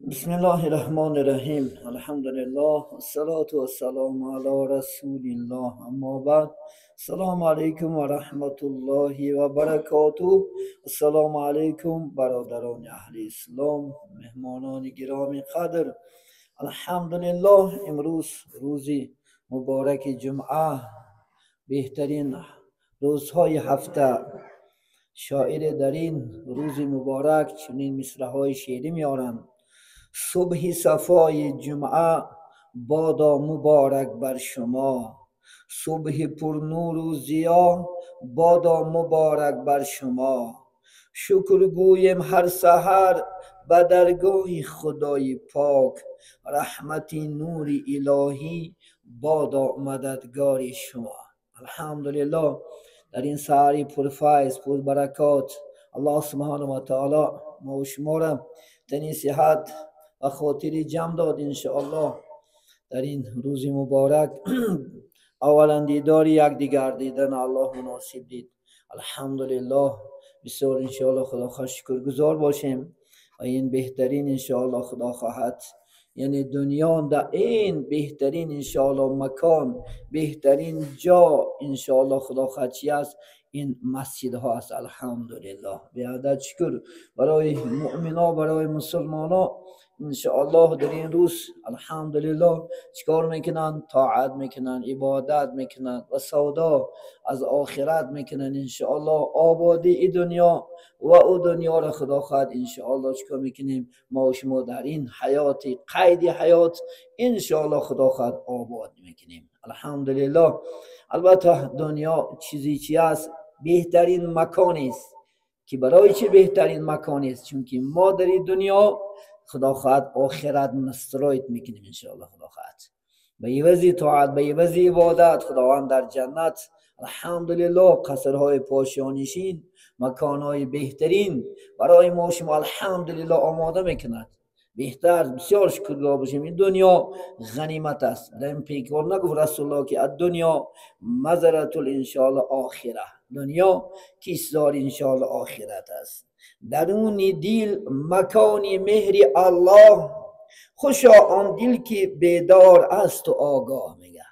بسم الله الرحمن الرحیم. الحمدلله الصلاة والسلام علی رسول الله. اما بعد، السلام علیکم و رحمت الله و برکاته. السلام علیکم برادران اهل اسلام، مهمانان گرامی قدر. الحمدلله امروز روزی مبارک جمعه، بهترین روزهای هفته. شاعر در این روز مبارک چنین مصرع‌های شعری میارند: صبح صفای جمعه بادا مبارک بر شما، صبح پر نور و ضیا بادا مبارک بر شما. شکر گویم هر سحر به درگاه خدای پاک، رحمت نور الهی بادا مددگار شما. الحمدلله در این سحر پرفیض پربرکات الله سبحانه و تعالی ما و شما را تنی صحت و خاطر جمع داد. انشاءالله در این روز مبارک اولا دیدار یکدیگر دیدن الله مناسب دید. الحمدلله بسیار انشاءالله خدا خواه شکرگزار باشیم و این بهترین انشاءالله خدا خواهد، یعنی دنیا در این بهترین انشاءالله مکان، بهترین جا انشاءالله خدا خواهد چی است؟ این مسجد ها است. الحمدلله به عدد شکر برای مؤمنا، برای مسلمانا. انشاءالله در این روز الحمدلله چیکار میکنن؟ طاعت میکنن، عبادت میکنن و سودا از آخرت میکنن. انشاءالله آبادی ای دنیا و او دنیا را خدا خواهد انشاءالله چیکار میکنیم ما و شما در این حیات قید حیات انشاءالله خدا خواهد آباد میکنیم. الحمدلله. البته دنیا چیزی چی است؟ بهترین مکان است. که برای چه بهترین مکان است؟ چون که ما در این دنیا خدا خواهد آخرت نسترایت میکنیم انشاءالله. خدا خواهد به عوض طاعت، به عوض عبادت خداوند در جنت الحمدلله قصرهای پاشانشین، مکانهای بهترین برای ما شما الحمدلله آماده میکند. بهتر بسیار شکرگزار باشیم. این دنیا غنیمت است. در این پیکار نگفت رسول الله که الدنیا مزرعة انشاءالله آخره، دنیا کشتزار انشاءالله آخرت است. درون دل مکان مهر الله، خوشا آن دل که بیدار است و آگاه. میگه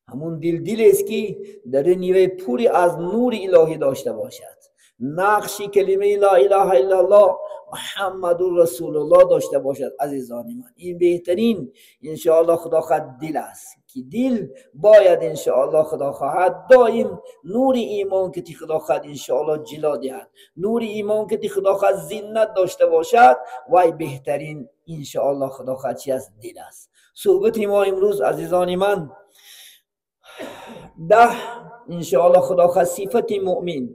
همون دل دل است که در نیوه پوری از نور الهی داشته باشد، نقش کلمه لا اله الا الله محمد رسول الله داشته باشد. عزیزان من این بهترین انشاءالله خدا خواهد دل است که دل باید انشاءالله خدا خواهد دائم نور ایمان که خدا خواهد انشاءالله جلا دهد، نور ایمان که خدا خواهد زینت داشته باشد. وای بهترین انشاءالله خدا خواهد چی است؟ دل است. صحبت ما امروز عزیزان من 10 انشاءالله خدا خواهد صفت مؤمن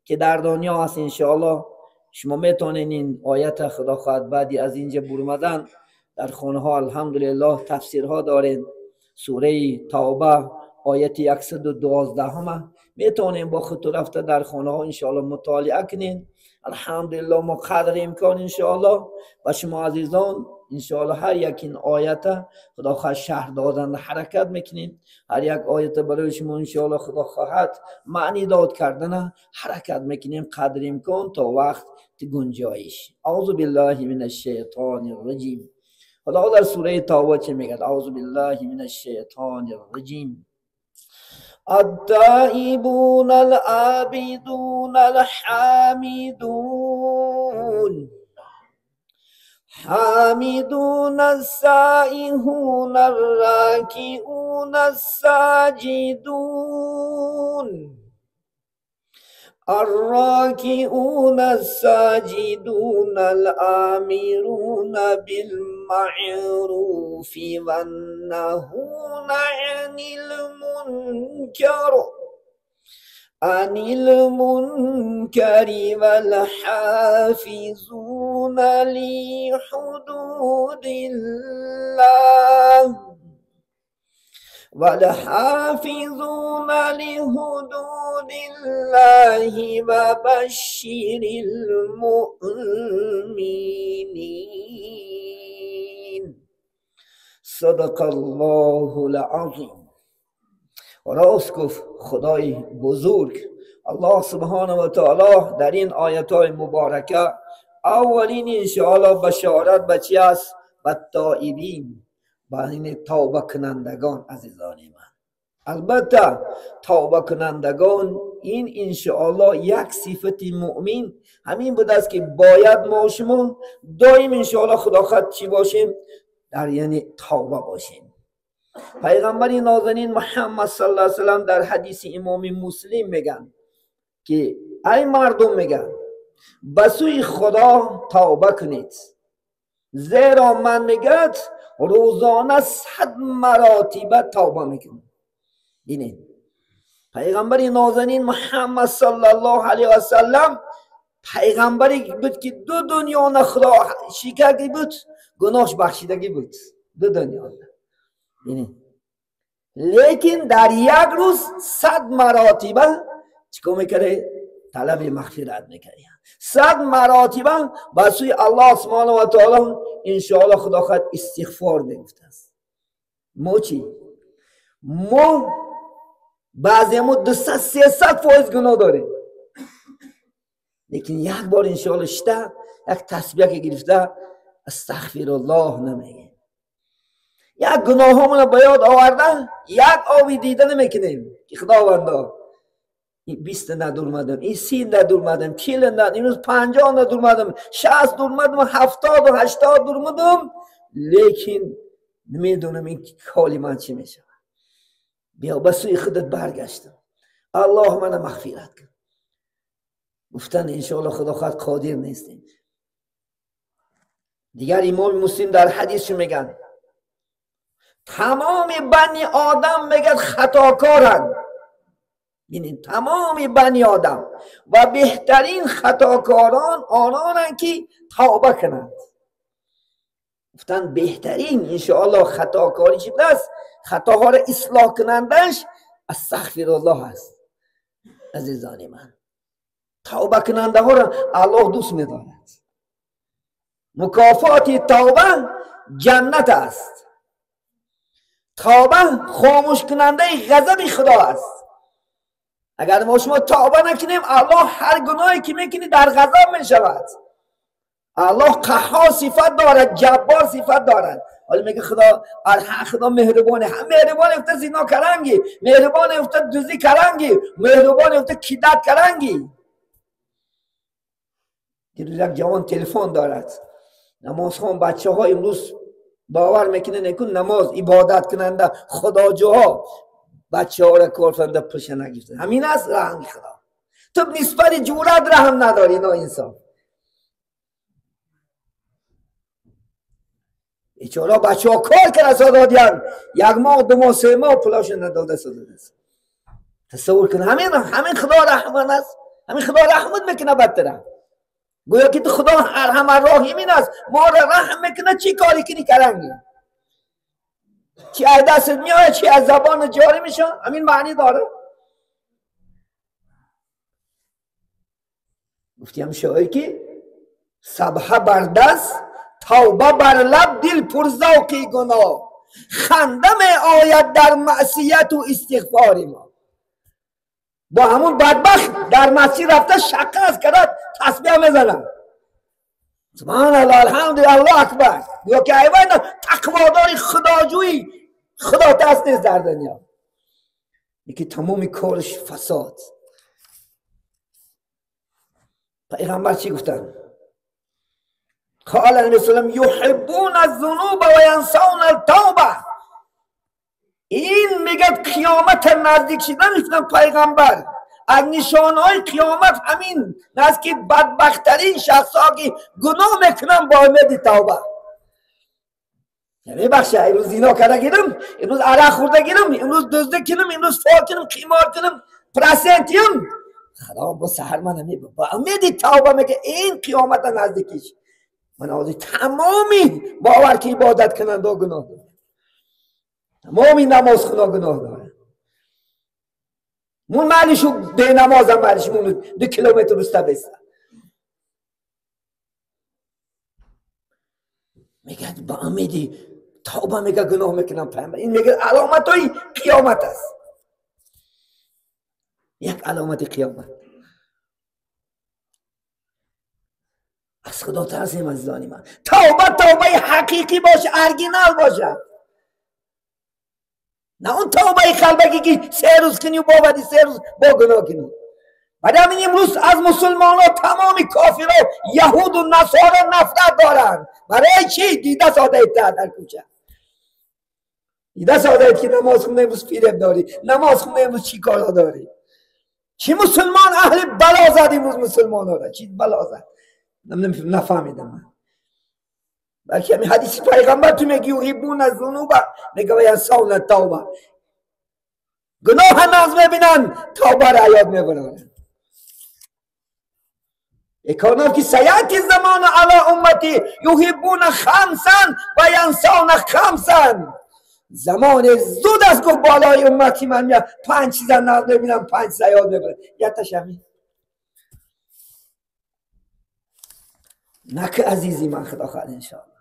که در دنیا هست. انشاءالله شما میتونین این آیت خدا خواهد بعدی از اینجا برآمدن در خانه ها الحمدلله تفسیرها دارین. سوره توبه آیت 112 همه میتونین با خود رفته در خانه ها انشاءالله مطالعه کنین. الحمدلله ما قدر امکان انشاءالله و شما عزیزان انشاءالله هر یک این آیت خدا خواهد شرح دادن حرکت میکنیم. هر یک آیت برای شما انشاءالله خدا خواهد معنی داد کردن حرکت میکنیم قدر امکان تا وقت گنجایش. اعوذ بالله من الشیطان الرجیم. خدا در سوره توبه چه میگه؟ اعوذ بالله من الشیطان الرجیم. التائبون العابدون الحامدون حامدون السائحون الراكعون الساجدون الراكعون الساجدون الآمرون بالمعروف والنهون عن المنكر والحافظون لحدود الله والحافظون لحدود الله وبشر المؤمنين. صدق الله العظیم. راست گفت خدای بزرگ الله سبحانه و تعالی در این آیت های مبارکه. اولین انشاءالله بشارت به چی است؟ بالتائبین، یعنی توبه کنندگان. عزیزان من، البته توبه کنندگان این انشاءالله یک صفت مؤمن همین بود است که باید ما شما دائم انشاءالله خدا خود چی باشیم؟ در یعنی توبه باشیم. پیغمبر نازنین محمد صلی الله علیه وسلم در حدیث امام مسلم میگن که ای مردم، میگن به سوی خدا توبه کنید، زیرا من میگد روزانه 100 مراتبه توبه میکنم. ببینید پیغمبر نازنین محمد صلی الله علیه و سلم پیغمبری بود که دو دنیا خدا شکرگی بود، گناهش بخشیدگی بود، دو دنیا. ببینید لیکن در یک روز 100 مراتبه چیکار میکرده؟ طلب مغفرت میکرده. 100 مراتبه به سوی الله سبحانه و تعالی انشاءالله خدا خود استغفار میگفت است. ما چی؟ ما بعضی ما 200-300% گناه داریم، لیکن یک بار انشاءالله شده یک تسبیح که گرفته استغفر الله نمیگه، یک گناهامون به یاد آورده یک آبی دیده نمیکنیم که خداوندا این 20 ندورمدم، این 30 ندورمدم، 40 ندورمدم، امروز 50 ندورمدم، 60 دورمدم، 70 و 80 دورمدم، لیکن نمیدونم این حالی من چی میشه. بیا به سوی خودت برگشتم، الله منو مغفرت کن. گفتن انشاءالله خدا خود قادر نیستیم. دیگر امام مسلم در حدیث میگن تمام بنی آدم میگن خطاکارن، یعنی تمام بنی آدم و بهترین خطاکاران آنانند که توبه کنند. گفتن بهترین انشاءالله خطاکاری چی است؟ خطاها را اصلاح کنندش استغفر الله است. عزیزان من، توبه کننده ها را الله دوست می‌دارد. مکافات توبه جنت است. توبه خاموش کننده غضب خدا است. اگر ما شما توبه نکنیم الله هر گناهی که میکنی در غضب میشود. الله قهار صفت دارد، جبار صفت دارد. حالا میگه خدا خدا مهربانه، هم مهربان افته زنا کرنگی، مهربان افته دزدی کرنگی، مهربان افته کیدت کرنگی. دیروز یک جوان تلفن دارد، نماز خوان بچه ها امروز باور میکنه نکن نماز عبادت کننده خداجوها بچه ها را کار فرنده پشت نگیفتن. همین است رحم خدا. تو نسبت جورت رحم نداری نا انسان. بیچاره بچه ها کار کرده سادادیان یک ماه 2 ماه 3 ماه پلاش نداده ساداده. تصور کن همین خدا رحمان است، همین خدا رحمت میکنه بدتره. گویا که تو خدا ارحم الراحمین است، ما را رحم میکنه. چی کاری کنی کرنگی، چی از دستت میآید، چی از زبان جاری میشه، همین معنی داره. گفتیم شاعر که سبحه بر دست توبه بر لب دل پر ذوق گناه، خنده می آید در معصیت و استغفار ما. با همون بدبخت در مسجد رفته شقه از کرد تسبیح میزنه، سبحان الله الحمدلله الله اکبر، یا که ایوان تقوادار خداجویی خدا دست نیست در دنیا. یکی تمام کارش فساد. پیغمبر چی گفتن؟ قال علیه السلام یحبون الذنوب و ینسون التوبه. این میگه قیامت نزدیک شدن. گفتن پیغمبر از نشانهای قیامت همین است که بدبختترین شخصا که گناه میکنن با امید توبه. میبخشه امروز زنا کرده گیرم، امروز عرق خورده گیرم، امروز دزدی کنم، امروز فال کنم، قمار کنم، پرسنتیم، خدا با سحر من با امید توبه میگه این قیامت نزدیکیش. من آزی تمامی باور که عبادت کنند و گناه دارند، تمامی نماز خنا گناه دارند. مون معلیشو به نمازم معلیش مون 2 کیلومتر رسته بسته. میگه با امیدی توبه میگه گناه میکنم پیامبر. این میگه علامت های قیامت است، یک علامت قیامت. از خدا ترسیم عزیزانی من. توبه توبه حقیقی باشه، ارگینال باشه، نه اون توبه قلبکی که 3 روز کنی و با 3 روز با گناه کنی. برای همین امروز از مسلمان ها تمام کافرها، یهود و نصارا نفرت دارن. برای چی؟ دیده ساده در کوچه، دیده ساده که نماز خونده امروز فریب داری، نماز خونده امروز چی کارا داری. چی مسلمان اهل بلا زد امروز مسلمان ها را، چی بلا زد نفهمیدم من. بلکه همین حدیث پیغمبر تو میگی یحبون الذنوب، میگه و ینسون التوبه، گناه ناز میبینن توبه را یاد میبرن. اکانات که سیأتی زمان علی امتی یحبون خمسا و ینسون خمسا، زمان زود است گفت بالای امتی من میاد 5 چیز ناز میبینن 5 چیز یاد میبرن. یه تشمی نکه عزیزی من، خدا خواهد انشاءالله.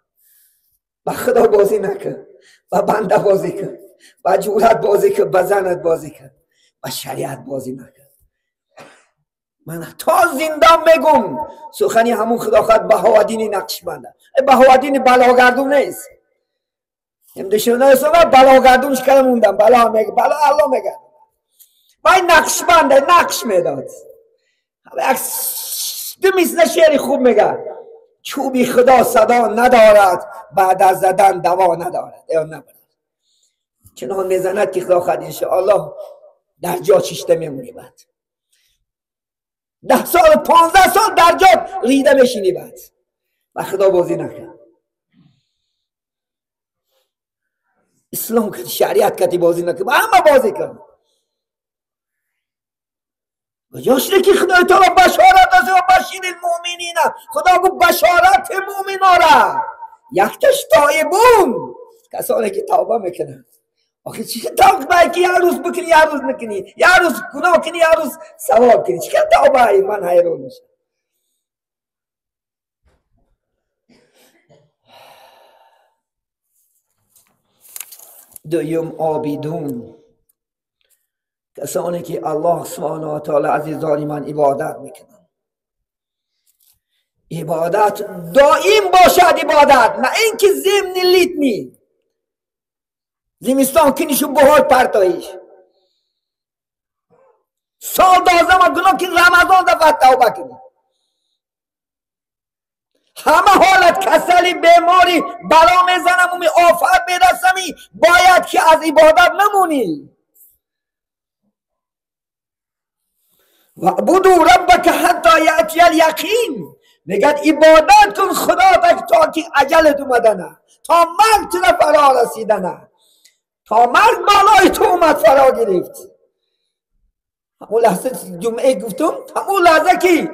با خدا بازی نکن، با بنده بازی کن، با جورت بازی کن، با زنت بازی کن، با شریعت بازی نکن. من تا زندان میگم سخنی همون خدا خواهد بهاودین نقشبنده، بهاودین بلاگردون نیست. دشمنای اسلام بلاگردونش کردم موندم، بلا میگه، بلا الله میگه. وای نقشبنده نقش میداد. دو میزنه شعر خوب میگه، چوبی خدا صدا ندارد، بعد از زدن دوا ندارد. یا نبرد چنان میزند که خدا خواهد انشاءالله در جا چشته میمونی. بعد 10 سال 15 سال در جا ریده میشینی. بعد و خدا بازی نکن. اسلام که شریعت کتی بازی نکن، همه بازی کن. کجاش که خدای تعالی بشارت داده و بشیر المؤمنین، خدا گفت بشارت مؤمنا را یکتش تائبون، کسانی که توبه میکنن. آخه چی توبه که یه روز بکنی یه روز نکنی، یه روز گناه کنی یه روز ثواب کنی، چی توبه ای؟ من حیران میشم. دویم عابدون، کسانی که الله سبحانه و تعالی عزیزان من عبادت میکنن. عبادت دائم باشد، عبادت نه اینکه ضمن لیتنی زمستان کنیش و بهار پرتاییش، سال 12 گناه که رمضان دفعه توبه کنی. همه حالت کسلی، بیماری، بلا میزنم و آفت میرسمی، باید که از عبادت نمونی. وعبدوا ربک حتی یأتی الیقین، میگه عبادت کن خدا تا که اجلت اومدنه، تا مرگ تو فرا رسیدنه، تا مرگ بالای تو اومد فرا گرفت. همون لحظه جمعه گفتم، همون لحظه که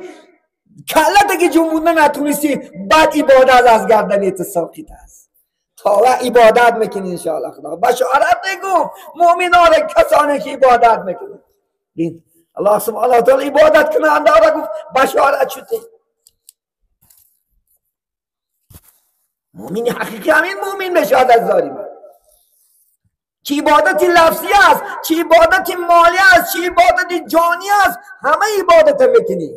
کلت که جنبونده نتونستی، بعد عبادت از گردنیت ساقط است. تا عبادت میکنی انشاءالله. خدا بشارت میگم مؤمنان کسانی که عبادت میکنن. الله سبحانه و تعالی عبادت کننده را گفت بشارت شده. مؤمن حقیقی همین مؤمن بشارت داریم. چه عبادت لفظی است، چه عبادت مالی است، چه عبادت جانی است، همه عبادت میکنی.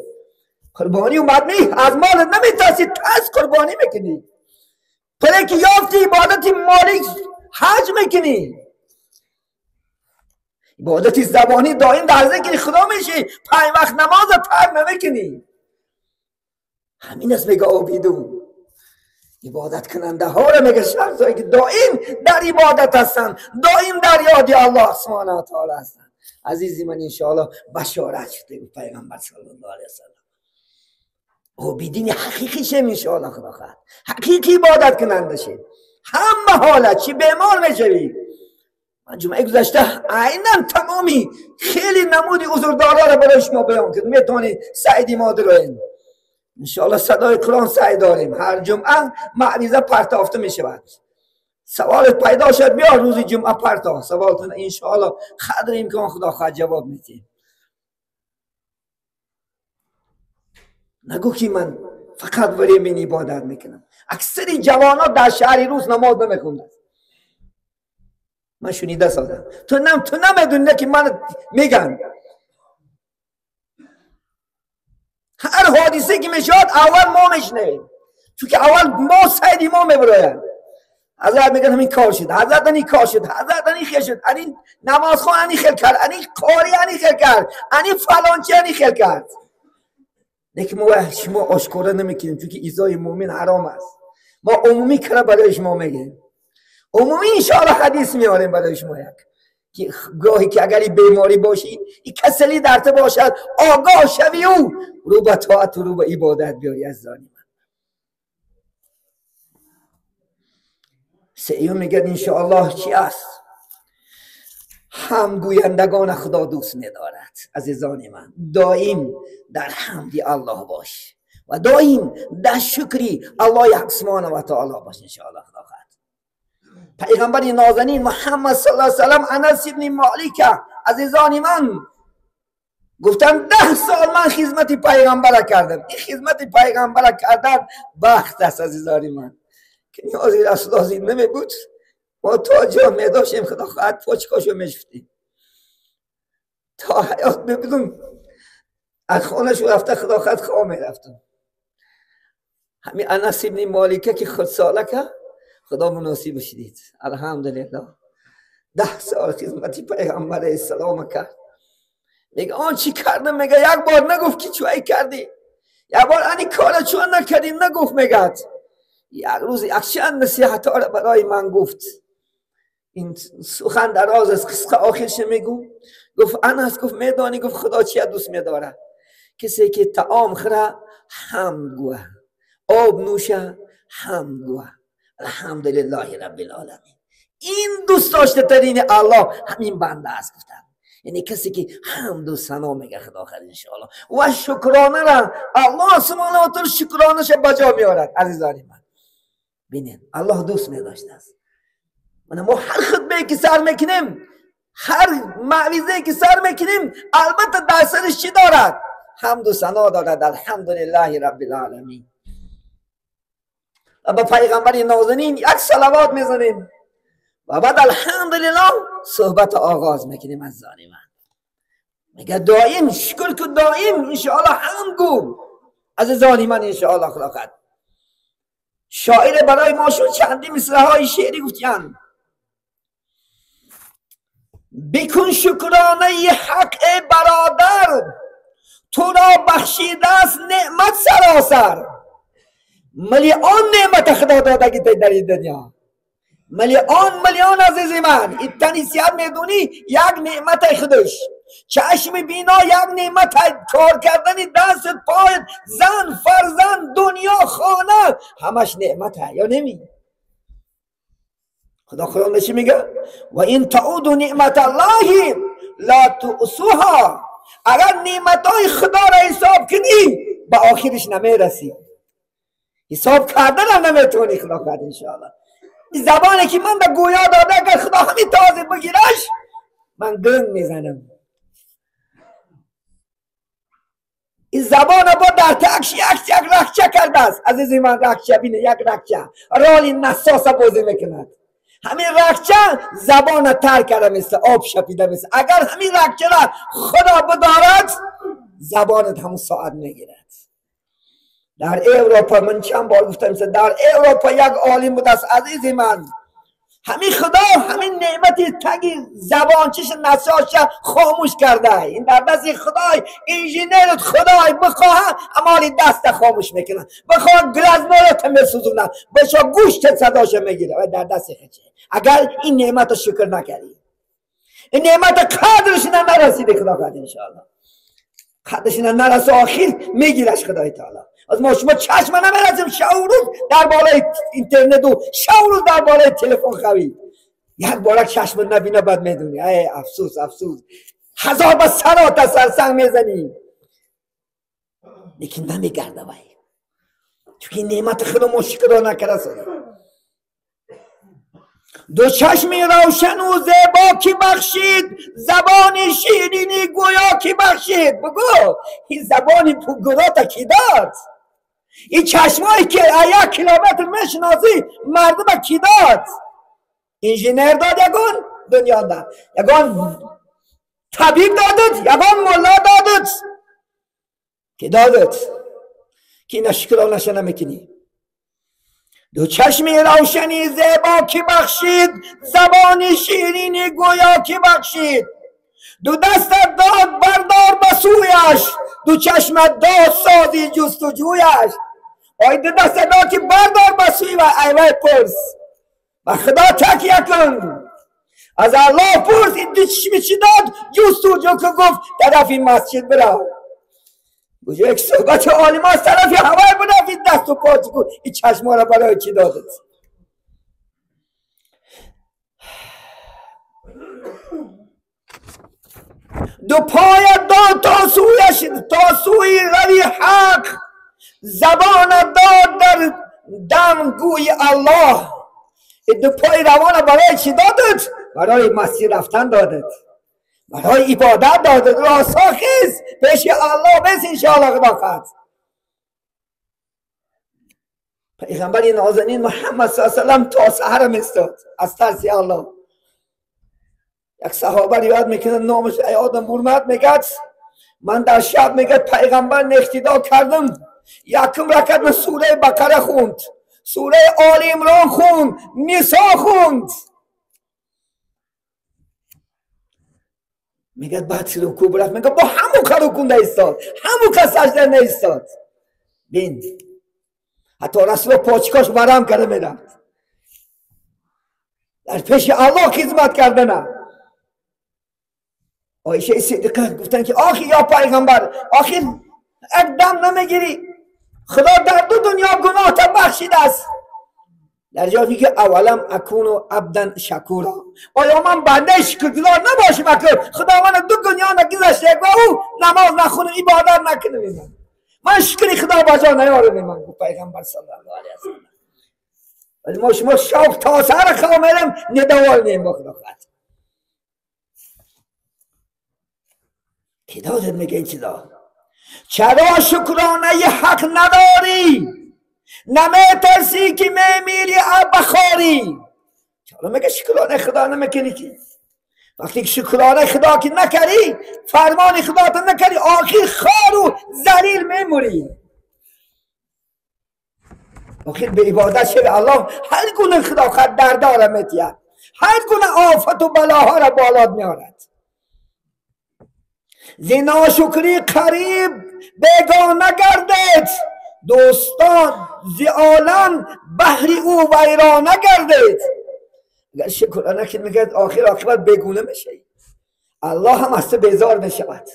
قربانی اومد می از مال نمیترسی، ترس قربانی میکنی. پلی که یافتی عبادت مالی حج میکنی. عبادت زبانی دائم در ذکر خدا میشی، 5 وقت نماز ترک نمیکنی. همین است میگه عابدون، عبادت کننده ها را میگه شخصایی که دائم در عبادت هستند، دائم در یاد الله سبحانه و تعالی هستند. عزیزی من انشاءالله بشارت شده پیغمبر صلی الله علیه وسلم. عابدین حقیقی شیم انشاءالله. خدا خواهد حقیقی عبادت کننده شیم. همه حالت چی بیمار میشوی، من جمعه گذشته عینا تمامی خیلی نمودی عذردارا را برای شما بیان کرد. میتونید سعیدی ما داریم انشاءالله، صدای قرآن سعی داریم. هر جمعه معویزه پرتافته میشود. سوالت پیدا شد بیا روز جمعه پرتاف سوالتون انشاءالله قدر امکان خدا خواهد جواب میدیم. نگو که من فقط برای من عبادت میکنم. اکثر جوانات در شهر روز نماز نمیخوندن. من شنیده سازم تو نمیدونی که من میگن. هر حادثه که میشود اول ما میشنویم، چون که اول ما سید ما میبرایم. حضرت میگن همین کار شد، حضرت این کار شد، حضرت این خیر شد، این نمازخوان این خیر کرد، این قاری این خیر کرد، این فلانچی این خیر کرد. لیکن ما شما آشکارا نمیکنیم، چون که ایذای مؤمن حرام است. ما عمومی کرده برای شما میگیم، عمومی انشاءالله حدیث میاریم برای شما، یک که گاهی که اگر بیماری باشی، این کسلی در تو باشد، آگاه شوی و رو به طاعت و رو به عبادت بیاری. از من سیوم میگه انشاءالله چی است؟ هم گویندگان خدا دوست ندارد. عزیزان من، دائم در حمد الله باش و دائم در شکری الله سبحانه و تعالی باش انشاءالله. خدا خواهد پیغمبر نازنین محمد صلی الله علیه و سلم، انس ابن مالک، عزیزان من، گفتم 10 سال من خدمت پیغمبر کردم. این خدمت پیغمبر کردن بخت است عزیزان من، که نیازی رسول الله نمی بود، ما تا جا می داشتیم خدا خواهد پاچکاشو میشفتیم تا حیات ببینم. از خانهش رفته خدا خواهد خواه میرفتم. همین انس ابن مالکه که خود ساله که خدا مناسبش دید، الحمدلله 10 سال خدمت پیغمبر اسلام کرد. میگه آن چی کردم؟ میگه یک بار نگفت که چوی کردی، یک بار انی کار چون نکردی نگفت. میگه یک روز یک چند نصیحت ها را برای من گفت. این سخن دراز است، قصه آخرش میگو. گفت انس، گفت میدانی، گفت خدا چی دوست میداره؟ کسی که طعام خوره حمد گوه، آب نوشه حمد گوه، الحمدلله رب العالمین. این دوست داشته ترین الله همین بنده است. گفتم یعنی کسی که حمد و ثنا میگه خدا خیر انشاءالله و شکرانه را الله سبحانه و تعالی شکرانه بجا میارد. عزیزان من ببینید الله دوست میداشته است. ما هر خطبه که سر میکنیم، هر معوذه که سر میکنیم، البته در سرش چی دارد؟ حمد و ثنا دارد، الحمدلله رب العالمین. و به پیغمبر نازنین یک صلوات میزنیم و بعد الحمدلله صحبت آغاز میکنیم. از من میگه دائم شکر که دائم انشاءالله حمد گو. عزیزان من انشاءالله خلاقت شاعر برای ما شد چندی مصرع های شعری گفتن. بکن شکرانه حق برادر، تو را بخشیده است نعمت سراسر. ملیون نعمت خدا دادگی در این دنیا، ملیون ملیون. عزیز من این تنیسیت میدونی یک نعمت خودش، چشم بینا یک نعمت، کار کردن دست پایت، زن فرزند دنیا خانه، همش نعمت ہے یا نمی؟ خدا قرآن چی میگه؟ و این تعود نعمت الله لا تحصوها. اگر نعمت های خدا را حساب کنی به آخرش نمیرسی، حساب کردن هم نمیتونی. خدا کرد انشاءالله این زبانی که من به گویا داده، اگر خدا همین تازه بگیرش من گنگ میزنم. این زبان با در تکش یک یک رخچه کرده است. عزیز من رخچه بینه، یک رخچه رالی نساس بازی میکند. همین رخچه زبان تر کرده مثل آب شپیده مثل. اگر همین رخچه را خدا بدارد زبانت همون ساعت میگیرد. در اروپا من چند بار گفتم، در اروپا یک عالم بود است عزیز من، همین خدا همین نعمت تگی زبان چش نساش خاموش کرده. این در دست خدای، انجینرت خدای بخواه امالی دست خاموش میکنه، بخواه گلزمالت میسوزونه، بخواه گوشت صداش میگیره و در دست خودشه. اگر این نعمت شکر نکردی، این نعمت قدرش نرسیده خدا قدر انشاءالله قدرش نرسه، آخر میگیرش خدای تعالی. از ما شما چشم نمیرسیم، شب و روز در بالای اینترنت و شب و روز در بالای تلفن خوی، یک بار چشم نبینه بعد میدونی ای افسوس افسوس، هزار با سرات سرسنگ میزنی، لیکن نمیگرده وای، چون نعمت خدا ما شکر نکرده. دو چشم روشن و زیبا کی بخشید، زبان شیرینی گویا کی بخشید. بگو این زبانی پوگراتا کی داد؟ این چشمایی که یک کیلومتر میشناسی مردم کی داد؟ انجینر داد یگان دنیا داد، یگان طبیب دادد، یگان ملا دادد. که دادت که نشکرانش نمیکنی. دو چشمی روشنی زیبا که بخشید، زبانی شیرینی گویا که بخشید. دو دستت داد بردار بسویش، دو چشمت داد سازی جستجویش. آی دو دستت داد که بردار بسوی و ایوه پرس و خدا تکیه کن، از الله پرس. این دو چشمی چی داد؟ جستجو که گفت طرف این مسجد برو. یک صحبت عالم از طرف هوای برو، این دست و پا چی این چشم را برای چی دادت؟ دو پایت داد تا سویش، تا سوی روی حق، زبان داد در دم گوی الله. دو پای روان برای چی دادت؟ برای مسجد رفتن دادت، برای عبادت دادت. راسا خیز پیش الله بس انشاءالله خدا خواهد. پیغمبر نازنین محمد صلی الله علیه و سلم تا سحر میستاد از ترس الله. یک صحابه یاد میکنه نامش یادم برمد، میگه من در شب میگه پیغمبر اقتدا کردم، یکم رکعت من سوره بقره خوند، سوره آل عمران خوند، نساء خوند. میگه بعد رکوع رفت، میگه با همون که رکوع نایستاد، همون که سجده نایستاد. بین حتی رسول پاچکاش ورم کرده میرفت در پیش الله خدمت کردن. عایشه صدیقه گفتن که آخی یا پیغمبر، آخی اقدام نمیگیری، خدا در دو دنیا گناه تا بخشیده است. در جایی که اولم اکونو عبدا شکورا، آیا من بنده شکرگزار نباشم که خدا من دو دنیا نگذاشته و او نماز نخونم عبادت نکنم، من شکر خدا بجا نیارم. من گفت پیغمبر صلی الله علیه و سلم. ولی ما شما شوق تا سر خامرم ندوال نیم با خدا خواهد. کی دادت میگه این چیزا؟ چرا شکرانه حق نداری؟ نمیترسی که میمیری بخاری؟ چرا میگه شکرانه خدا نمیکنی؟ که وقتی که شکرانه خدا که نکری، فرمان خدا تو نکری، آخر خار و ذلیل میموری. آخر به عبادت شوی الله هر گونه خدا خود دردار میتید، هر گونه آفت و بلاها را بالات میارد. زنا شکری قریب بیگانه گردید، دوستان ز عالم بحری او ویرانه گردید. اگر شکرانه که میگه آخر عاقبت بیگونه میشه، الله هم از تو بیزار میشود.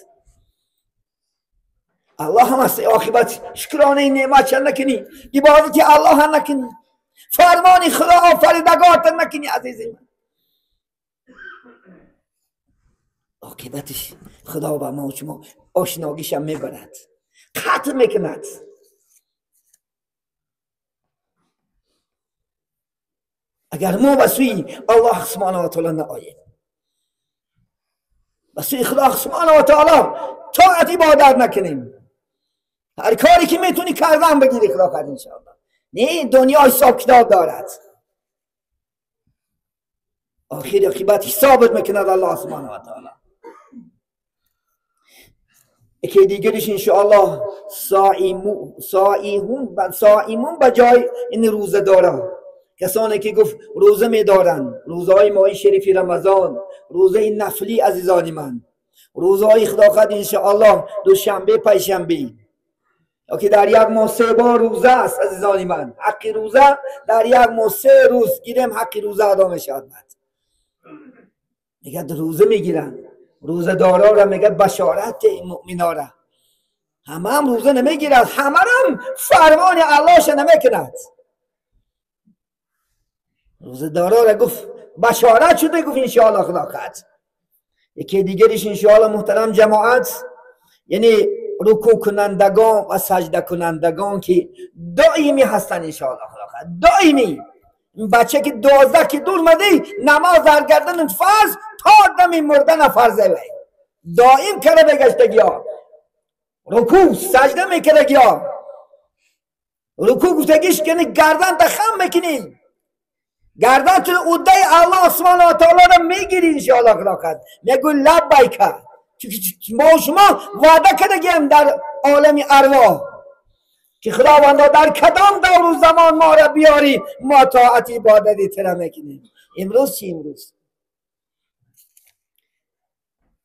الله هم از عاقبت شکرانه نعمت نکنی، عبادت الله هم نکنی، فرمان خدا آفریدگارت نکنی. عزیز من عاقبتش خدا با ما و شما آشناگیش هم میبرد، قطع میکند. اگر ما به سوی الله سبحانه و تعالی نآییم، به سوی خدا سبحانه و تعالی طاعت عبادت نکنیم، هر کاری که میتونی کردن بگیری خدا خواهد انشاءالله. نه دنیا حساب کتاب دارد، آخر عاقبت حسابت میکند الله سبحانه و تعالی. یکی دیگرش انشاءالله صائمون به جای این روزه دارن، کسانی که گفت روزه میدارن، روزه های ماه شریف رمضان، روزه نفلی عزیزان من، روزه های خدا خواهد انشاءالله دوشنبه پنجشنبه، یا که در یک ماه 3 بار روزه است عزیزان من. حق روزه در یک ماه 3 روز گیریم، حق روزه ادا میشود. میگه روزه میگیرن، روزه دارا را میگه بشارت مؤمنا را. همه هم روزه نمیگیرد، همه هم فرمان الله نمیکند. روزه دارا را گفت بشارت شده، گفت انشاءالله خدا خواهد. یکی دیگرش انشاءالله محترم جماعت، یعنی رکوع کنندگان و سجده کنندگان که دائمی هستن انشاءالله خدا خواهد. دائمی این بچه که 12 که دور مده نماز در گردن فرض تا دم مردن فرض وی دائم کرده بگشتگی ها، رکوع سجده میکردگی ها، رکوع گفتگیش کنی گردن تا خم میکنی، گردن تو عده الله سبحانه و تعالی را میگیری انشاءالله خدا خواهد. میگو لبیک، چون ما شما وعده کردیم در عالم ارواح که خداوندا در کدام دور و زمان ما را بیاری ما طاعت عبادت تر میکنیم. امروز چی؟ امروز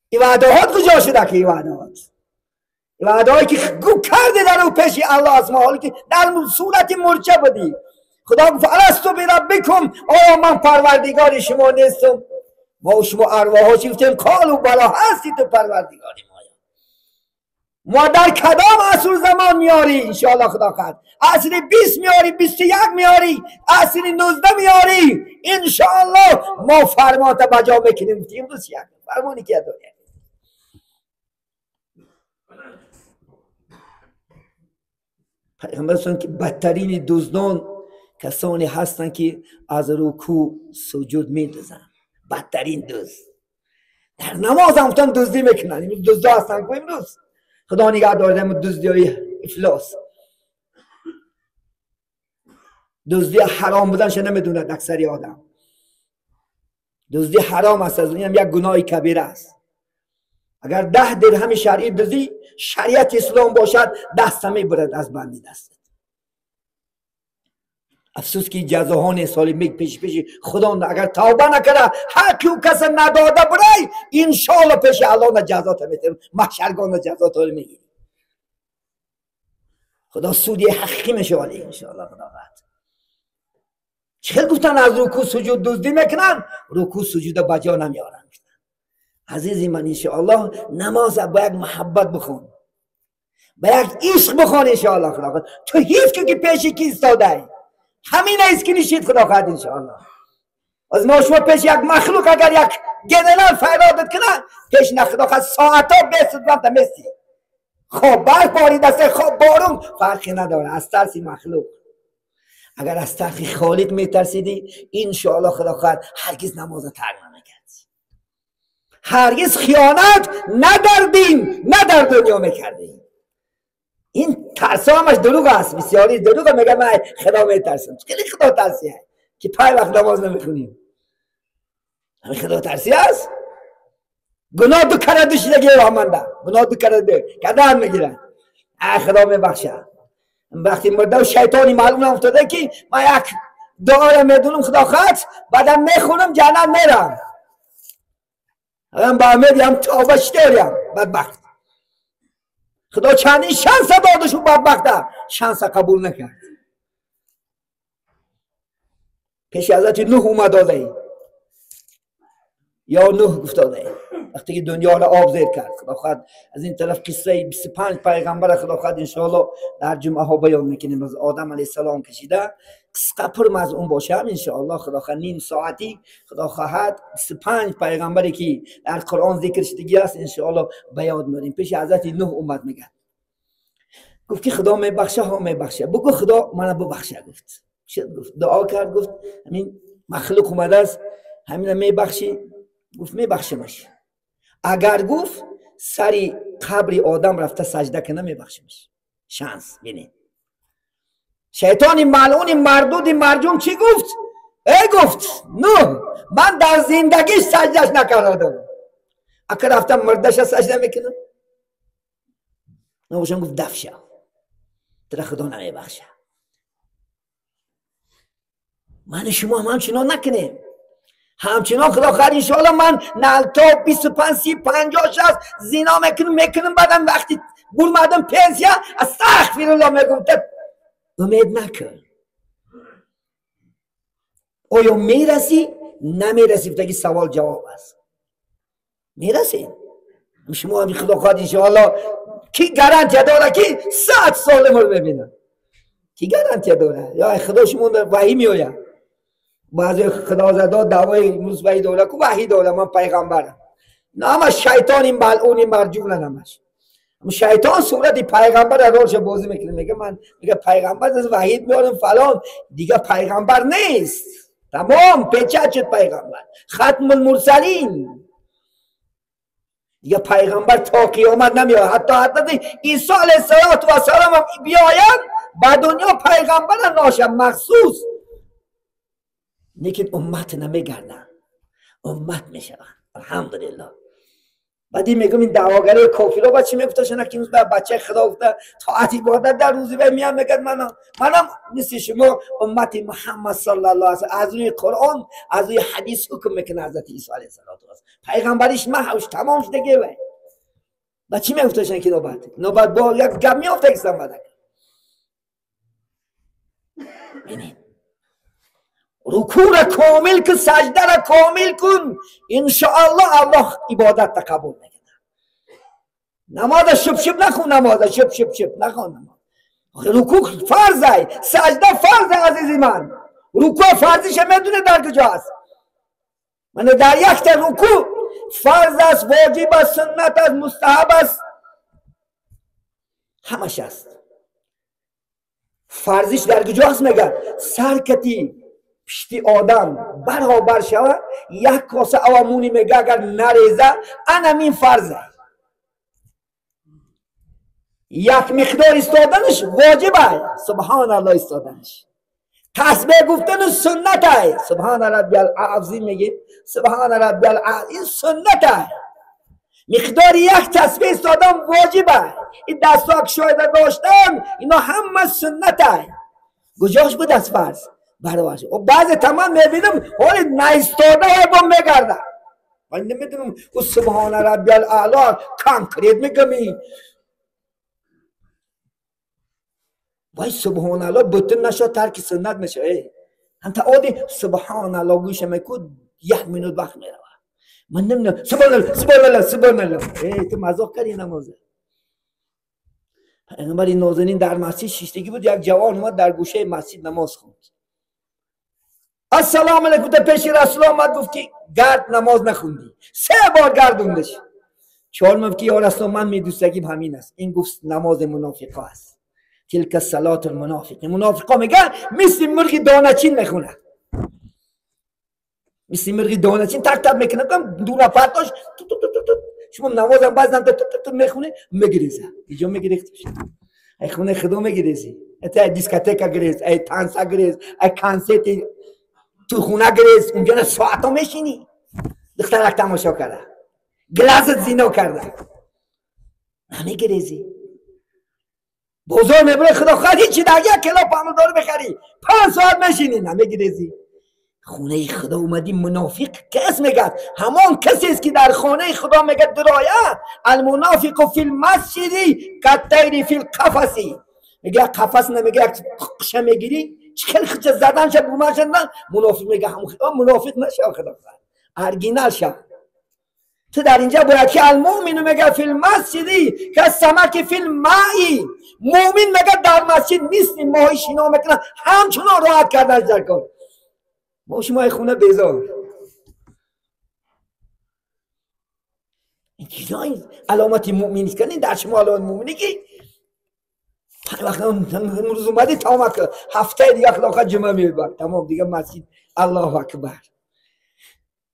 این وعده هات کجا شده؟ که این وعده هات، وعده هایی که گو کرده در او پیش الله از ما، حالی که در صورت مرچه بودی. خدا گفت الست بربکم، آیا من پروردگار شما نیستم؟ ما و شما ارواح ها چی گفتیم؟ قالوا بلا، هستی تو پروردگار ما. ما در کدام عصر زمان میاری؟ انشاءالله خدا خواهد عصر 20 میاری، 21 میاری، عصر 19 میاری، انشاءالله ما فرمانت بجا میکنیم. امروز یک فرمانی که داره پیغمبر که بدترین دزدان کسانی هستند که از رکوع سجود میدزند. بدترین دزد در نماز هم گفتن دزدی میکنن. امروز دزدا هستن که امروز خدا نگه دارده دزدی های افلاس، دزدی حرام بودنش نمیدوند اکثری آدم. دزدی حرام است، از اینم یک گناه کبیره است. اگر 10 درهم شرعی دزدی شریعت اسلام باشد دست میبرد از بندی دست. افسوس که جزاها نیست. حالی میگ پیش پیش خدا اگر توبه نکرده حق او کس نداده برای انشالله پیش الله جزا میتیم، محشرگان جزا تا میگیری. خدا سودی حقیقی میشه ولی انشالله خدا قد چه گفتن از رکوع سجود دزدی میکنن، رکوع سجود بجا نمیارن. عزیزی من انشاءالله نماز با یک محبت بخون، با یک عشق بخون انشاءالله خدا خواهد. تو هیچ که پیش کی ایستاده ای همین است که نشید خدا خواهد انشاءالله. از ما شما پیش یک مخلوق اگر یک گنرال فریادت کنه پیش نه خدا خواهد ساعتا بیست وقت میستی. خب برف بارید است، خب بارون فرقی نداره از ترس مخلوق. اگر از ترس خالق میترسیدی انشاءالله خدا خواهد هرگز نماز ترک نمیکرد، هرگز خیانت نه در دین نه در دنیا میکردی. این ترس همش دروغ است، بسیاری دروغ میگه من خدا میترسم. خیلی خدا ترسی که پای وقت نماز نمیخونیم، همین خدا ترسی است. گناه دو کرده شده رحمنده، گناه دو کرده کدام میگیرن خدا میبخشه. وقتی مرده و شیطانی معلوم افتاده که من یک دعا را میدونم خدا خواهد بعدم میخونم جنت میرم، هم با امید هم توبه داریم بدبخت. خدا چندین شانس دادش و بدبخته شانس قبول نکرد. پیش حضرت نوح اومد داده یا نوح گفت داده وقتی که دنیا را آب زیر کرد. خدا خواهد از این طرف قصه 25 پیغمبر خدا خواهد انشاءالله در جمعه ها بیان میکنیم. از آدم علیه السلام کشیده قصه پر از اون باشه انشاءالله خدا خواهد نیم ساعتی خدا خواهد 25 پیغمبری که در قرآن ذکر شدگی است انشاءالله بیان میاریم. پیش حضرت نوح اومد میگه گفت که خدا میبخشه ها میبخشه، بگو خدا منو ببخشه. گفت شد گفت دعا کرد گفت همین مخلوق اومده است همین میبخشی؟ گفت میبخشمش. اگر گفت سری قبر آدم رفته سجده کنه میبخشمش. شانس بینید شیطان ملعون مردود مرجوم چی گفت؟ ای گفت نه من در زندگیش سجدهش نکردم، اگر رفتم مردش سجده میکنم. نوشم گفت دفشه تر خدا نمیبخشه. من شما هم همچنان نکنیم، همچنان خدا خواهد انشاءالله من نلتا 25 30 50 60 زنا میکنم بعدم وقتی برمدم پنسیا استغفر الله میگم. امید نکن. آیا میرسی؟ نمیرسی. بتاگی سوال جواب است. میرسی؟ شما هم خدا خواهد انشاءالله کی گارانتی داره که 100 سال مر ببینه؟ کی گارانتی داره؟ یا خدا شما وحی میآید. بعضی خدا زدا دعوای امروز وحی داره که وحی داره من پیغمبرم. نه همش شیطان ملعون مرجون همش. شیطان صورت پیغمبر رولش بازی میکنه، میگه من میگه پیغمبر از وحید میارم فلان، دیگه پیغمبر نیست، تمام پیچه شد پیغمبر، ختم المرسلین، دیگه پیغمبر تا قیامت نمیاد. حتی عیسی علیه السلام هم بیاید با دنیا پیغمبر ناشه مخصوص، لیکن امت نمیگردن، امت میشوند. الحمدلله. بعدی میگم این دعواگری کافرا با چی میگفتن که امروز بچه خدا گفته طاعت عبادت در روزی و میام میگه منم مثل شما امت محمد صلی الله علیه و از روی قرآن از روی حدیث حکم میکنه. حضرت عیسی علیه السلام پیغمبریش محوش تمام شده دیگه. با چی میگفتن که نوبت با یک گپ میافته که بعد ببینید رکوع را کامل کن، سجده را کامل کن، انشاءالله الله عبادت را قبول میکنه. نماز شب شب نخون، نماز شب شب شب نخون. نماز رکوع فرض است، سجده فرض عزیزی من. رکوع فرضش میدونه در کجاست؟ من در یک تا رکوع فرض است، واجب است، سنت است، مستحب است، همش است. فرضش در کجاست؟ میگه سرکتی پشتی آدم برابر شود یک کاسه اوامونی میگه اگر نریزه انا این فرضه. یک مقدار استادنش واجبه، سبحان الله استادنش. تسبیح گفتن سنت است، سبحان ربی العظیم میگه، سبحان ربی العظیم این سنت است. مقدار یک تسبیح استادن واجبه. این دستا که داشتن اینا همه سنت است. کجاش بود از فرض؟ برابر. و بعضی تمام میبینم حال نایستاده با میگرده. من نمیدونم او سبحان ربی الاعلی کانکریت میگمی. وای سبحان الله بتون نشد ترک سنت میشه. هم تا عادی سبحان الله گوش میکود یک منوت وقت میره. من نمیدونم سبحان الله سبحان الله سبحان الله. ای تو مزاق کردی نمازه. پیغمبر نازنین در مسجد شیشتگی بود، یک جوان اومد در گوشه مسجد نماز خوند. السلام علیکم تا پیش رسول آمد گفت که گرد نماز نخوندی. 3 بار گردوندش. 4 گفت که یا رسول من میدوستگیم همین است. این گفت نماز منافقا است. تلک صلات المنافق. منافقا میگن مثل مرغ دانه‌چین میخونه. مثل مرغ دانه‌چین تک تک میکنه دونه پرتاش تو تو تو تو. شما نمازم بعضا تو تو تو میخونه میگریزه. اینجا میگریخت. ای خونه خدا میگریزی. ای دیسکاتیکا گریز، ای تانسا گریز، ای کنسرت تو خونه گریز، اونجا ساعتا میشینی. دخترک تماشا کرده. گلازت زینا کرده. نمیگریزی. بازار میبره خدا خواهد هیچی در یک کلو پامدور بخری. 5 ساعت میشینی نمیگریزی. خونه خدا اومدی منافق کس میگه همان کسی است که در خانه خدا میگه درایه المنافق فی المسجد کالطیر فی القفص. میگه قفس نمیگه یک قشه میگیری چخیل خچه زدن شد بومن شد. منافق میگه هم منافق نشه خدا ارگینال شد. تو در اینجا باید که المؤمن میگه فی المسجد کالسمک فی الماء. مؤمن میگه در مسجد مثل ماهی شنا میکنه همچنان راحت کردن در کار. ما شما خونه بیزار. این چیزا این علامت مؤمنی کنین در شما علامت مؤمنی که وقت امروز اومدی تمام هفته دیگه اخلاق جمعه میبر تمام دیگه مسجد الله اکبر.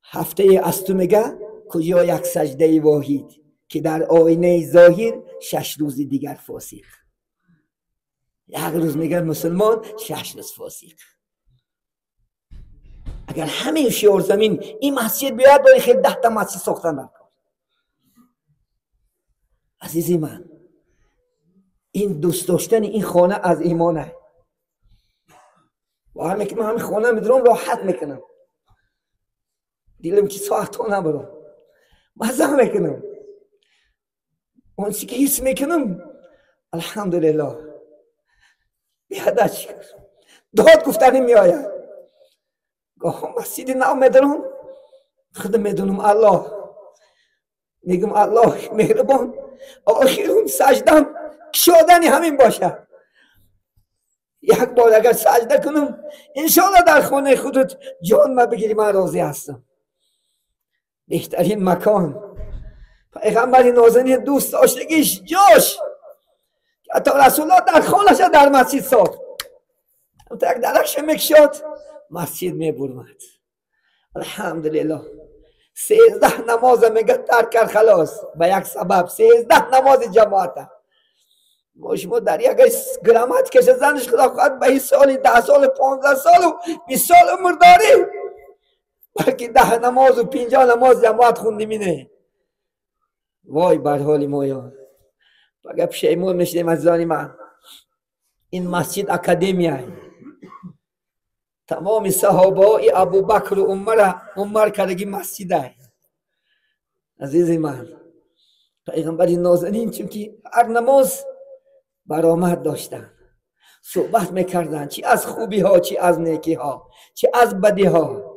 هفته از تو میگه کجا یک سجده واحد که در آینه ظاهر 6 روز دیگر فاسق. یک روز میگه مسلمان 6 روز فاسق. اگر همه شیار زمین این مسجد بیاد باید خیلی 10 تا مسجد ساختن در کار. عزیزی من این دوست داشتن این خانه از ایمانه. و همه که من همین خانه میدونم راحت میکنم. دیلم که ساعت ها نبرم مزه میکنم. اون چی که حس میکنم الحمدلله بیادر شکر داد گفتنی میآید. گاه مسجد نو میدونم خود میدونم الله میگم الله مهربان آخرون سجدم کشادنی همین باشه. یک بار اگر سجده کنم انشالله در خانه خودت جان ما بگیری من راضی هستم. بهترین مکان پیغمبر نازنین دوست داشتگیش جاش حتی رسول الله در خانه‌اش در مسجد ساخت. یک درکش میکشاد مسجد میبرمد. الحمدلله 13 نماز میگه ترک کرد خلاص به یک سبب. 13 نماز جماعت ما شما در یک گرامت کشه زنش خدا خواهد به این سال 10 سال 15 سال و 20 سال عمر داریم بلکه 10 نماز و 50 نماز جماعت خوندیم. اینه وای بر حال ما یا اگر پشیمون میشیم عزیزان من. این مسجد اکادمیه، تمام صحابه های ابوبکر و عمر کردگی مسجد. عزیز من، پیغمبر نازنین چون که هر نماز برآمد داشتن، صحبت میکردن، چی از خوبی ها، چی از نیکی ها، چی از بدی ها.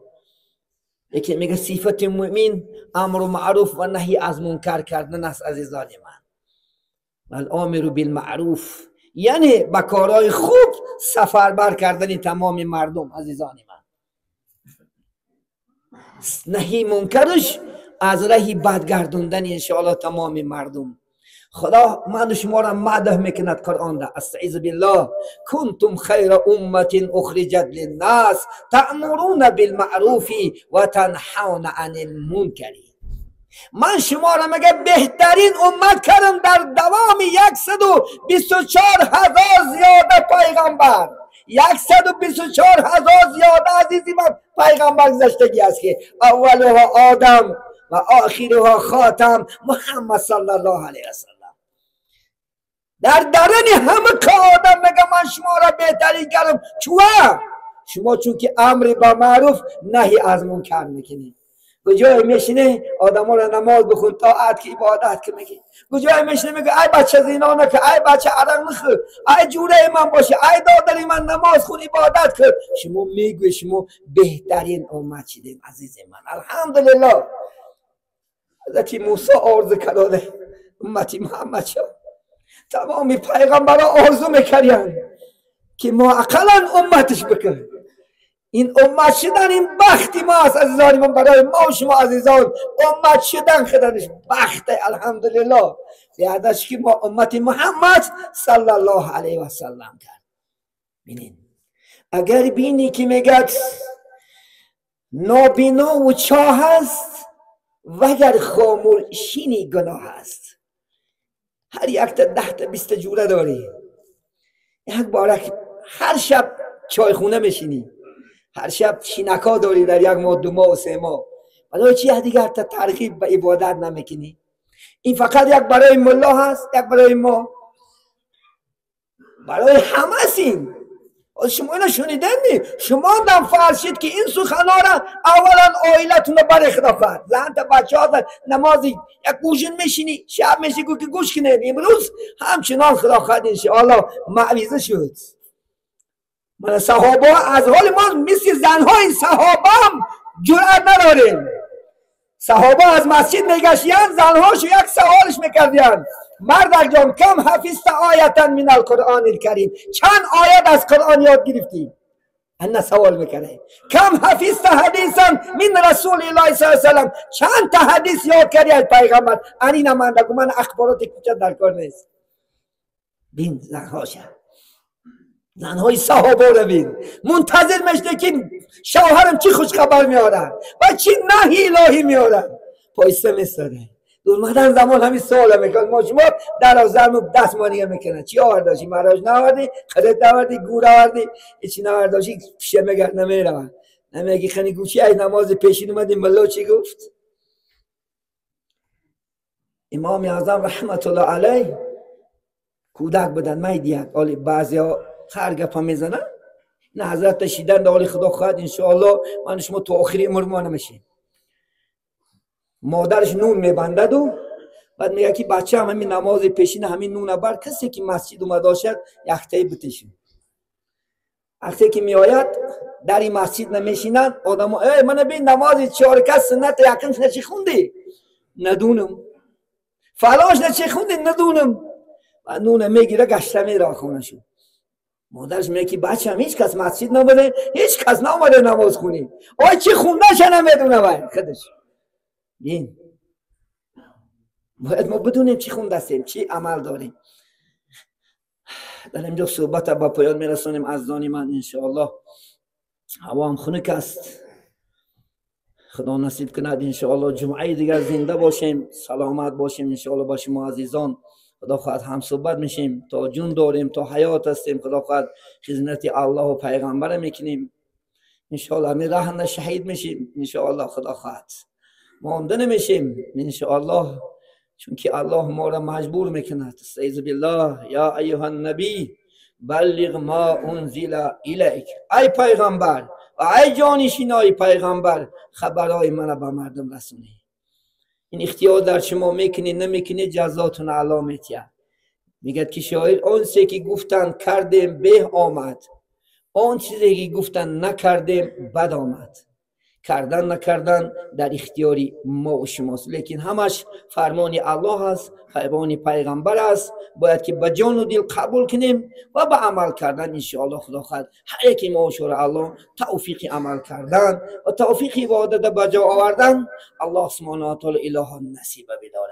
یکی میگه صفت مؤمن امر معروف و نهی از منکر کردن است. عزیزان من، الامر بالمعروف یعنی با کارهای خوب سفربر کردن تمام مردم. عزیزان من، نهی منکرش از راه بدگردوندن انشاءالله تمام مردم. خدا من شما را مدح میکند قرآن ده، استعیذ بالله، کنتم خیر امت اخرجت للناس تأمرون بالمعروف و تنحون عن المنکر. من شما را میگه بهترین امت کردم در دوام 124,000 زیاده پیغمبر، 124,000 زیاده عزیزی من پیغمبر گذشتگی است که اولها آدم و آخرها خاتم محمد صلی الله علیه وسلم. در درن همه که آدم میگه من شما را بهترین کردم. چون شما چون که امر به معروف نهی از منکر میکنید. کجای میشینه آدم ها را نماز بخون، طاعت که عبادت که میگه. کجای میشینه میگه ای بچه زنا نکن، ای بچه عرق نخور، ای جوره من باشه، ای دادری من نماز خون عبادت کن. شما میگوی شما بهترین امت شدیم عزیز من. الحمدلله حضرت موسی آرزو کرده امتی محمد شد. تمام پیغمبرها آرزو میکردن که ما اقلا امتش بکن. این امت شدن این بختی ما است عزیزان من. برای ما و شما عزیزان امت شدن خدانش بخت، الحمدلله. بیادش که ما امت محمد صلی الله علیه و سلم کرد. بینین اگر بینی که میگد نابینا و چاه هست وگر خاموشینی گناه است. هر یک تا 10 تا 20 جوره داری، یک بار هر شب چایخونه میشینی، هر شب شینکا داری در 1 ماه 2 ماه و 3 ماه. برای چی دیگر تا ترغیب به عبادت نمیکنی؟ این فقط یک برای ملا هست، یک برای ما، برای همه است. این شما اینو شنیدن نی؟ شما دم فرشید که این سخنا را اولا عائلتون رو برای خدا فرد، زن تا بچه ها نمازی یک گوشن میشینی شب میشی که گوش کنید. امروز همچنان خدا خواهد انشاءالله معویزه شد. من صحابه از حال ما مثل زنهای صحابه هم جرأت نداریم. صحابه از مسجد میگشتن، زنهاشو یک سوالش میکردن، مردک جان کم حفظت آیتا من القرآن الکریم، چند آیت از قرآن یاد گرفتی؟ انا سوال میکنه. کم حفظت حدیثا من رسول الله صلی الله علیه وسلم، چند تا حدیث یاد کردی از پیغمبر؟ انی نمانده من اخبارات کوچک در کار نیست. بین زنهاشه، زنهای صحابه رو بین، منتظر میشته که شوهرم چی خوش خبر میاره و چی نهی الهی میاره. پایسته میستاده اومدن زمان همین سوال میکن. ما شما در زرم دست مانیه میکنن، چی آورداشی؟ مراج نآوردی، خودت آوردی، گور آوردی، چی نآورداشی؟ پیش مگر نمیرم نمیگی خنی گوچی از نماز پیشین اومدیم ملا چی گفت؟ امام اعظم رحمت الله علیه کودک بودن میدید، حالی بعضیا هر گپا میزنن، نه حضرت شیدن حال خدا خواهد انشاءالله من شما تا آخری عمر ما نمیشیم. مادرش نون میبندد و بعد میگه که بچه هم همین نماز پیشین همین نون بر کسی که مسجد اومده باشد یخته‌ای بتشین. وقتی که میآید در این مسجد نمیشینن آدم ها، ای من بین نماز 4 کس سنت یقینش نچی خوندی؟ ندونم. فلاش نچی خوندی؟ ندونم. و نون میگیره گشته میره خونه شو. مادرش میگه که بچه هم هیچ کس مسجد نامده، هیچ کس نامده نماز خونی، آی چی خونده شه نمیدونه وای خودش. این باید ما بدونیم چی خونده هستیم، چی عمل داریم. در اینجا صحبت با پایان میرسانیم عزیزان من. انشاءالله هوا هم خنک است، خدا نصیب کند انشاءالله جمعه دیگر زنده باشیم، سلامت باشیم انشاءالله. با شما عزیزان خدا خواهد هم صحبت میشیم تا جون داریم، تا حیات هستیم. خدا خواهد خدمت الله و پیغمبر میکنیم انشاءالله. می راه شهید میشیم انشاءالله. خدا خواهد مانده نمیشیم انشاءالله. Чунки Аллоҳ моро маҷбур мекунад. استعیذ بالله یا ایها النبی بلغ ما انزل الیک. ای پیغمبر و ای جانشینای پیغمبر، خبرهای منو به مردم رسونی. این اختیار در شما میکنی نمیکنی جزاتون الله میتیه. میگد که شاعر آن چیزی که گفتن کردیم به آمد، آن چیزی که گفتن نکردیم بد آمد. کردن نکردن در اختیاری ما و شماست، لیکن همش فرمان الله است، فرمان پیغمبر است. باید که به جان و دل قبول کنیم و به عمل کردن انشاءالله خدا خواهد هر یکی ما و شما الله توفیق عمل کردن و توفیق عبادت به جا آوردن الله سبحانه و تعالی اله نصیب بدارد.